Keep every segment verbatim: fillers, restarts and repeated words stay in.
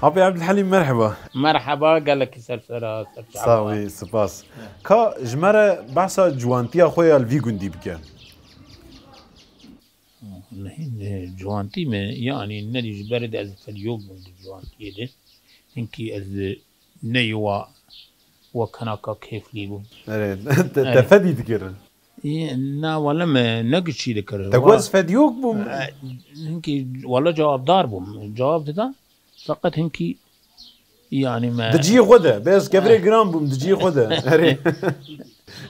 Apê Ebdulhelîm, merheba. Merheba, gelekî ser sera, ser çava. Sağ ol, spas. Ka ji me re behsa ciwantiya xwe ya li vî gundî bike. Nehîn, e, ciwantî me, yanî nerî ji berê de ez fediyok bûm di ciwantiyê de. Hinkî ez, e, ne wa wek hinaka kêflî bûm. Erê, te, te Erê. fedî dikir? Yê, na, wele me ne giçî dikir. Te Wa- got ez fediyok bûm. E, hinkî wele cewabdar bûm. Cewab dida. Feqet hinkî, yanî me Di cihê xwe de. Bê ez kevirê giran bûm, di cihê xwe de. Erê.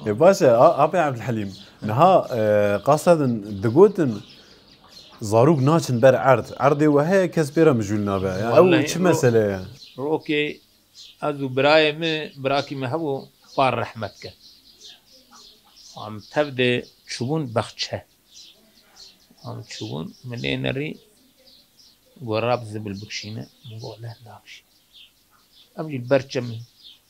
Ê, baş e, a-, apê Ebdulhelîm. Niha, e, qasa din digotin, zarok naçin ber erd. Erdê we heye, kes pê re mijûl nabe. Ya, ew Wallahî çi ro-, mesele ye? Rokê ez û birayê min, birakî min hebû, par rehmet ke. Em tev de çûbûn bexçe. Em çûbûn, min lê nerî, got, "Rab zibil bikişîne." Min got, "Wele nakişînim." Em jî ber çem.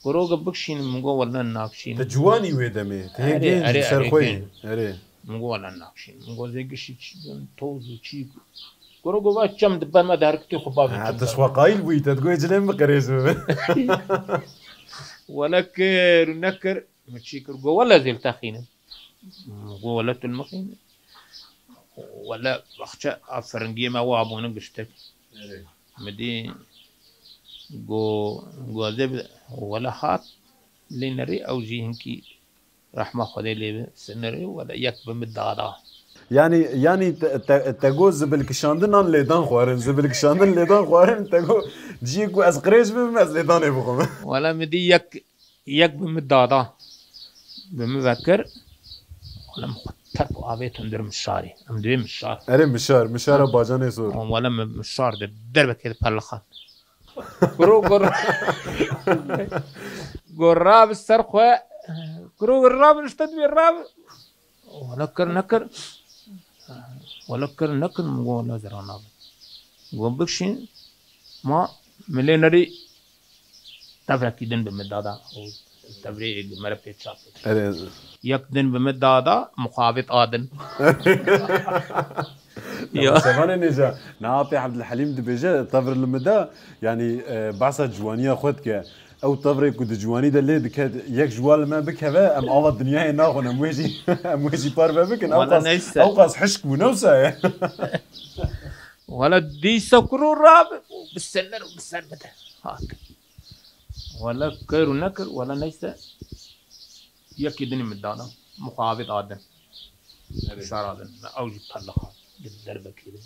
Got, "Roge bikişînim." Min got, "Wele nakişînim." Te ciwanî wê demê. Te hê Erê, gênc erê, li ser erê, xwe yî. gênc. Erê. Min got, "Wele nakişînim." Min got, "Zê gişî çi, toz û çî." Got, "Roge va çem di ber me de herketê xwe bavê Ha, çem tu ji de." xwe qayîl bûyî, te digot, "Cilên biqirêj bibe." Wele kir û nekir, min çî kir. Got, "Wele zê li te xînim." Min got, "Wele tu li min xîne." Wele baxçe a firingiyê me wa bûne giştek. Erê. Min dî go, go zê bi, wele hat lê nerî ew jî hinkî rehma Xwedê lê bi, sinerî wele yek bi min dada. Yanî, yanî te, te, te got zibil kişandin an lêdan xwarin, zibil kişandin lêdan xwarin, te got ciyê ku ez qirêj bibim ez lêdanê bixwim. Wele min dî yek yek bi min dada. Bi min vekir. Wele min xwe terk û avêtin dir mişarê. Em divê mişar. Erê mişar, mişara bacanê sor. Wele min mişar de derbekê de pelixan. Kuro gur. Gur rabi ser xwe. Kuro gur rabi işte divê rabi. Wele kir nekir. Wele kir nekir, min got, "Wele zira nabe." Got, "Bikşîn, ma milê nerî tevrekî din bi min dada." Û tevrê me re pê çap. Erê. Yek din bi min dada, muxabit a din. Ya. Şevanê nêja, na apê Ebdulhelîm dibêje, tevr li min da, yanî, e, behsa ciwaniya xwe dike. Ew tevrê ku di ciwanî de lê dike, yek ji wan li me bikeve, em ava dinyayê naxwin, em wê jî, em wê jî parve bikin. Wala Ewqas, neyse. Ewqas hişk bû, ne wisa ye? Wala dîsa kuro rabe û bi sener û bi ser bide. Hat. Wala kir û nekir, wala neyse. Yekî dinî min dana. Muxabit adin. Evet. Şar adin. Ew jî pelixan. Di derbekê de.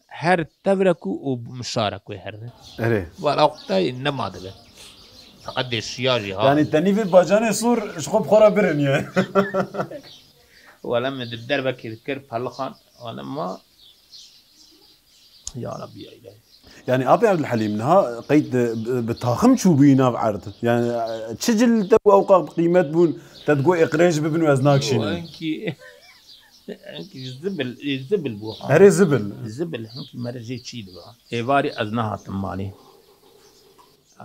Her tevrek û, û mişarek wê herin. Erê. Wala qutayê nema dibe. Feqet dê şiya jî ha. Yanî te nîvê bacanê sor ji xwe bi xwe re birin ye. Wala min di derbekê dikir pelixan. Wala ma. Ya Rabbi ya İlahi. Yanî apê Ebdulhelîm niha qeyd bi, bi taxim çûbûyî nav erd. Yanî çi cil te bû ewqa bi qîmet bûn, te digot ê qirêj bibin û ez nakişînim. Enkî Hinkî zibil, zibil bû. Erê zibil. Zibil, hinkî mere jê çî dibe. Êvarî ez nehatim malê.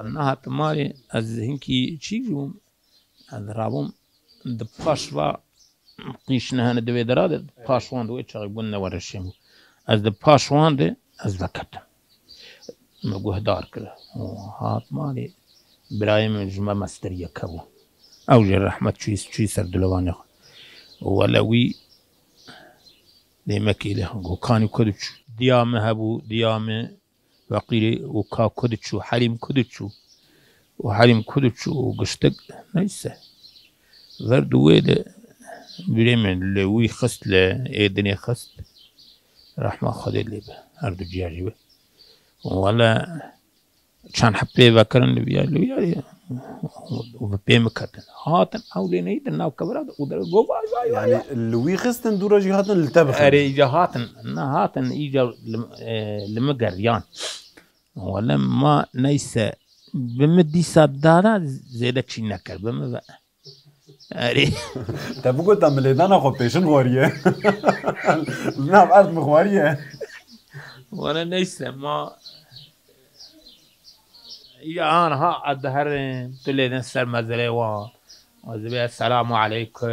Ez nehatim malê, ez hinkî çî bûm. Ez rabûm di paş va qîş nehene di wê dera de, paş wan di wê çaxê bûn ne were şêm bû. Ez di paş wan de ez veketim. Me guhdar kir. Û hat malê birayê min ji me mestir yeke bû. Ew jî rehmet çûyî, çûyî ser dilovanê xwe. Wele wî dêmekî lê go kanî ku diçû. Diya min hebû, diya min feqîrê û ka ku diçû, Helîm ku diçû. Û Helîm ku diçû û giştik neyse. Ver di wê de birê min li wî xist, li êdinê xist. Rehma Xwedê lê be. Her du ciya jî be. Wele çend heb pê vekirin li vîya, li vîya û bi pê min ketin. Hatin ew lê neyî di nav kevira de û de go vay, vay, vay. Yanî li wî xistin dûra jî hatin li te bixin. Erê îca hatin, ne hatin îca li, e, li min geriyan. Wele ma neyse bi min dîsa dada zêde çî nekir bi min ve. Erê. Te bigota milêdana xwe pêşin xwariye. Li nav erd min xwariye. Wele neyse ma ya anha ez diherim, tu lêdin ser mezelê wan. Ez dibê selamu aleykum.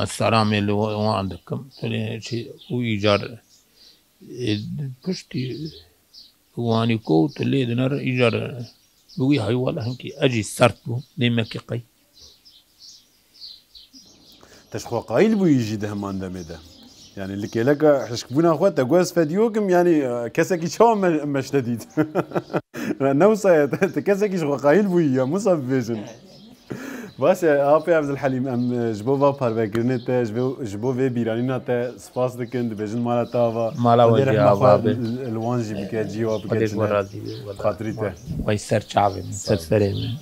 Ez selamê li wan dikim. Tu lê çi û îcar, e, piştî Wanî ko tu lê dinere îcar bi wî hay wala hinkî ez jî sert bû dê me kî qey. Te ji xwe qayîl bûyî jî di heman demê de. Yani li kêleka hişkbûna xwe te got ez fedî wek im, yani e, kesekî çawa me, me ji te dît? Ne wisa ye, te, te kesekî ji xwe qayîl bûyî ya, wisa bibêjin. Baş e, Apê Evzil Helîm, em e, ji bo va parvekirinê te, ji bo, ji bo vê bîranîna te spas dikin, dibêjin mala te ava. Mala we jî ava be. Li wan jî bike, cî wa bike. Xwedê ji we razî be. Xatirî te. Wey ser çavê min, ser serê min.